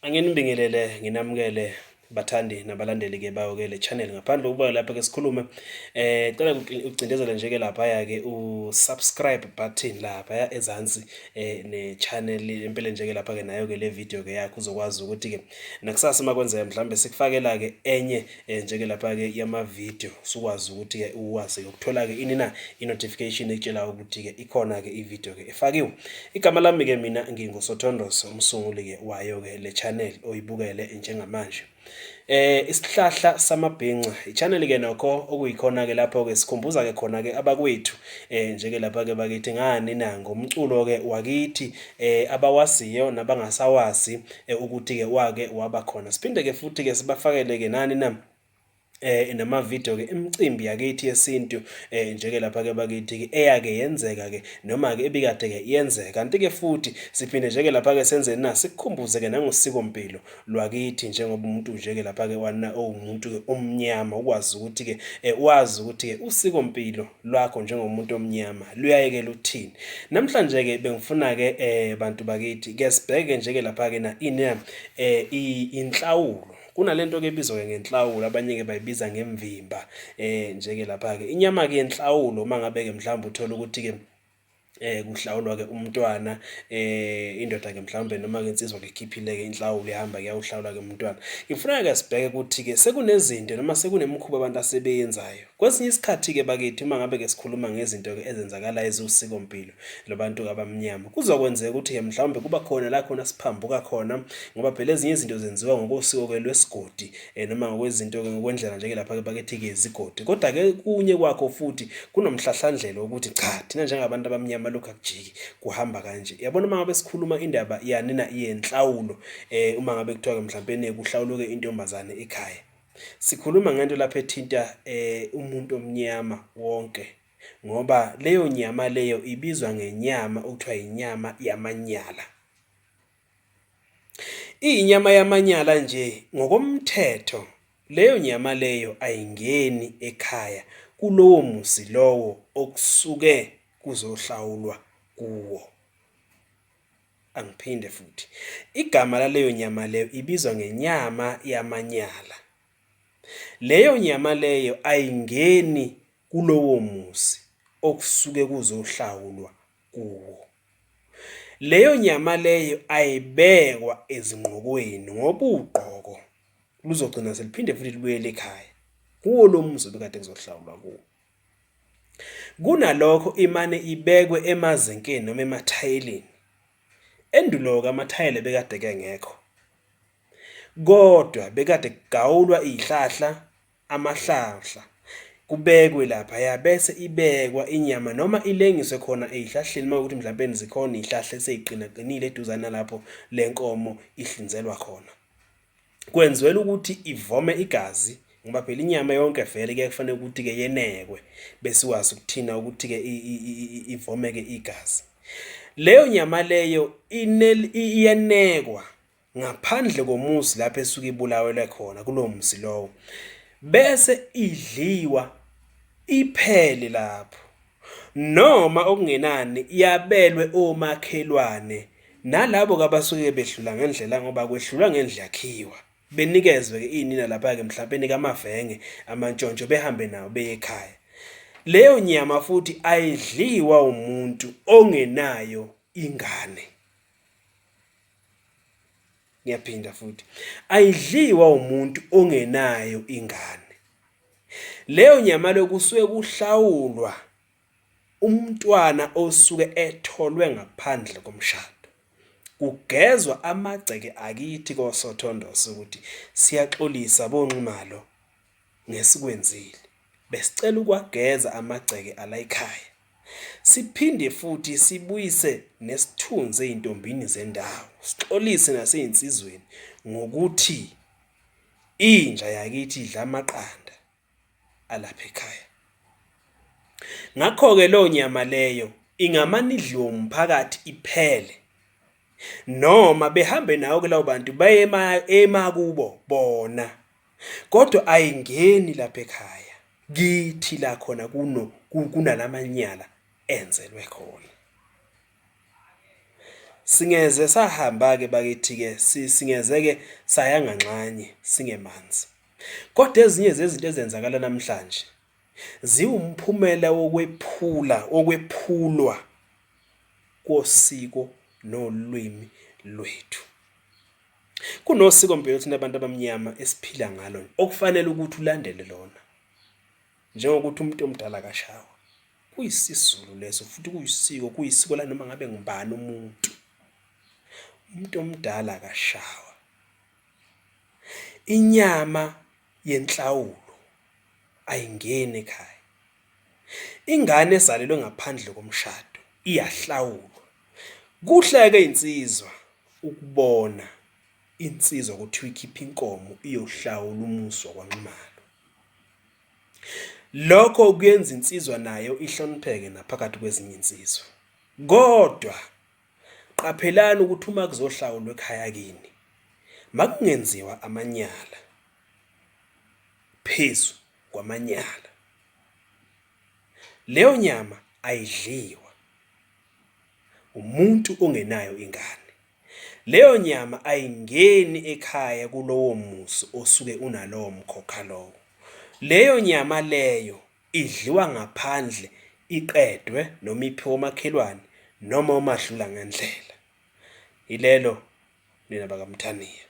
Anginibingelele nginamukele bathandi nabalandeli ke bawo ke le channel. Ngaphandle kokuba lapha ke sikhulume, cela ucindezele nje ke laphaya ke u-subscribe button laphaya ezansi ne channel empeleni nje ke lapha ke nayo ke le video ke yakho, uzokwazi ukuthi ke nakusasa uma kwenzeka mhlawumbe sikufakela ke enye nje ke lapha ke yama video, usukwazi ukuthi ke ukwazi ukuthola ke ini na i-notification ekutshela ukuthi ke ikhona ke i-video ke efakiwe. Igama lami ke mina nginguSothondoso, umsunguli ke wayo ke le channel oyibukele njengamanje. Isihlahla samabhinca i-channel ke nokho okuyikhona ke lapho ke sikhumbuza ke khona ke abakwethu njeke lapha ke bakithi ngani na ngomculo ke wakithi abawaziyo nabangasawazi ukuthi ke wake waba khona. Siphinde ke futhi ke sibafakele ke nani na nama video ke imicimbi yakithi yesintu njeke lapha ke bakithi ke eyake yenzeka ke noma ke ebikade ke yenzeka. Kanti ke futhi siphinde njeke lapha ke senze na sikukhumbuze ke nangosiko mpilo lwakithi, njengoba umuntu nje ke lapha ke wana owumuntu ke omnyama ukwazi ukuthi ke wazi ukuthi ke usiko mpilo lwakho njengomuntu omnyama luyayeke luthini. Namhlanje ke bengifuna ke bantu bakithi ke sibheke nje ke lapha ke na ini inhlawulo. Kunalento ke ebizwa ke ngenhlawulo, abanye ke bayibiza ngemvimba nje ke lapha ke inyama ke yenhlawulo. Uma ngabe ke mhlawumbe uthola ukuthi ke kuhlawulwa ke umntwana, indoda ke mhlawumbe noma ke insizwa ke ikhiphile ke inhlawulo, ihamba kuyawuhlawula ke umntwana. Ngifuna ke sibheke ukuthi ke sekunezinto noma sekunemikhuba abantu asebeyenzayo. Kwesinye isikhathi ke bakithi, uma ngabe ke sikhuluma ngezinto ke ezenzakalayo eziwusiko mpilo labantu abamnyama, kuzokwenzeka ukuthi ke mhlawumbe kuba khona la khona siphambuka khona, ngoba phela ezinye izinto zenziwa ngokosiko ke lwesigodi noma ngokwezinto ke ngokwendlela nje ke lapha ke bakithi ke izigodi. Kodwa ke kunye kwakho futhi kunomhlahlandlela wokuthi cha, thina njengabantu abamnyama lokhu akujiki, kuhamba kanje. Yabona, uma ngabe sikhuluma indaba yanina yenhlawulo, uma ngabe kuthiwa ke mhlawumbe kuhlawulwe ke intombazane ekhaya, sikhuluma ngento lapha ethinta umuntu omnyama wonke, ngoba leyo nyama leyo ibizwa ngenyama okuthiwa inyama yamanyala. Iyinyama yamanyala nje ngokomthetho, leyo nyama leyo ayingeni ekhaya kulowo muzi lowo okusuke kuzohlawulwa kuwo. Angiphinde futhi, igama laleyo nyama leyo ibizwa ngenyama yamanyala. Leyo nyama leyo ayingeni kulowo muzi okusuke kuzohlawulwa kuwo. Leyo nyama leyo ayibekwa ezingqokweni, ngoba ugqoko luzogcina seliphinde futhi libuyele ekhaya kuwo lo muzi obekade kuzohlawulwa kuwo. Kunalokho imane ibekwe emazinkeni noma emathayeleni. Endulo-ke amathayela bekade kengekho, kodwa bekade kugawulwa iy'hlahla, amahlahla kubekwe laphaya, bese ibekwa inyama noma ilengiswe khona ey'hlahleni uma kuwukuthi mhlampeni zikhona iy'hlahla esey'qinaqinile eduzane nalapho le nkomo ihlinzelwa khona. Kwenziwela ukuthi ivome igazi, ngoba phela inyama yonke vele kuyaye kufanele ukuthi-ke yenekwe bese ikwazi ukuthina ukuthi-ke ivome-ke igazi. Leyo nyama leyo iyenekwa ngaphandle komuzi lapho esuke ibulawelwe khona kulowo muzi lowo, bese idliwa iphele lapho, noma okungenani yabelwe omakhelwane nalabo-ke abasuke bedlula ngendlela, ngoba kwehlulwa ngendlu yakhiwa, benikezwe-ke inina lapha-ke mhlampeni kamavenge amantshontsho, behambe nawo beye ekhaya. Leyo nyama futhi ayidliwa umuntu ongenayo ingane. Ngiyaphinda futhi, ayidliwa umuntu ongenayo ingane. Leyo nyama leyo kusuke kuhlawulwa umntwana osuke etholwe ngaphandle komshado. Kugezwa amagceke akithi koSothondose ukuthi siyaxolisa boNxumalo ngesikwenzile. Besicela ukwageza amagceke alayikhaya. Siphinde futhi sibuyise nesithunzi ey'ntombini zendawo, sixolise nasey'nsizweni ngokuthi inja yakithi idla amaqanda alapha ekhaya. Ngakho-ke leyo nyama leyo ingamane idliwe umphakathi iphele, noma behambe nawo-ke labo bantu baye emakubo bona, kodwa ayingeni lapha ekhaya kithi la khona kunalamanyala enzelwe khona. Singeze sahamba-ke bakithi-ke singeze-ke saya nganxanye singemanzi. Kodwa ezinye zezinto ezenzakala namhlanje ziwumphumela wokwephula, wokwephulwa kosiko nolwimi lwethu. Kunosikompilo thina abantu abamnyama esiphila ngalo okufanele ukuthi ulandele lona, njengokuthi umuntu omdala akashawa. Kuyisizulu leso futhi kuyisiko, kuyisiko lanoma ngabe ngubani umuntu. Umuntu omdala akashawa. Inyama yenhlawulo ayingeni ekhaya. Ingane ezalelwe ngaphandle komshado iyahlawulwa. Kuhle-ke insizwa ukubona insizwa kuthiwa ikhipha inkomo iyohlawula umuzi wakwaNxumalo. Lokho kuyenza insizwa nayo ihlonipheke naphakathi kwezinye insizwa. Kodwa qaphelani ukuthi uma kuzohlawulwa ekhaya kini makungenziwa amanyala phezu kwamanyala. Leyo nyama ayidliwa umuntu ongenayo ingane. Leyo nyama ayingeni ekhaya kulowo muzi osuke unalowo mkhokha lowo. Leyo nyama leyo idliwa ngaphandle iqedwe noma iphiwe omakhelwane noma omadlula ngendlela. Yilelo nina bakaMthaniya.